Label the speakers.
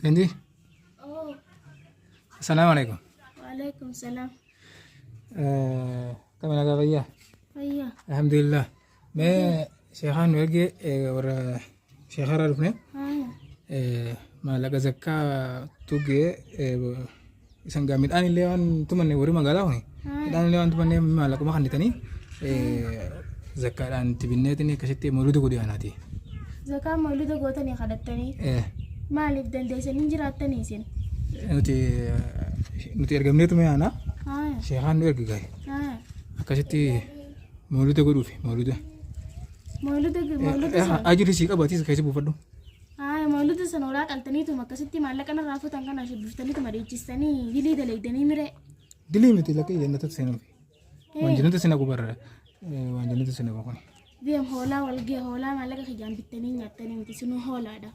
Speaker 1: Leenji.
Speaker 2: Oh,
Speaker 1: Assalaamu alaikum.
Speaker 2: waalaikum salaam.
Speaker 1: Kami nagaa fayyaa?
Speaker 2: Fayyaa.
Speaker 1: Alhamdulillah. Mee sheekaan nu ergee warra sheekarraa dhufne
Speaker 2: Haaya.
Speaker 1: maallaqa zakkaa tuggee isan gaa midhaan illee waan tumanne warri magaalaa kuni midhaan illee waan tumanne maallaquma kannitanii zakkaadhaan itti binneetiin akkasitti mawluda godhe anaati.
Speaker 2: Zakaa mawluda gootanii kadhattanii maaliif dandeessanii hin jiraattanii isin?
Speaker 1: Nuti nuti ergamneetu mee ana
Speaker 2: Haaya.
Speaker 1: sheekaan nu erge gahe
Speaker 2: Haaya.
Speaker 1: akkasitti mawluda godhuufi mawluda.
Speaker 2: Mawluda mawluda sana.
Speaker 1: Ajiri sii qabu atis keessa buufadhu.
Speaker 2: Haaya mawluda sana hoolaa qaltaniituma akkasitti maallaqa narraa fuutan kana shubbiftaniituma dhiichistanii dilii daleeydanii miree.
Speaker 1: Dilii miti lakkii jannatatti seenuufi. Waan jannata seenaa gubarra waan jannata seenaa kun.
Speaker 2: Deem hoolaa wal gee hoolaa maallaqa kiyyaan bittanii nyaattanii miti sinuu hoolaadha.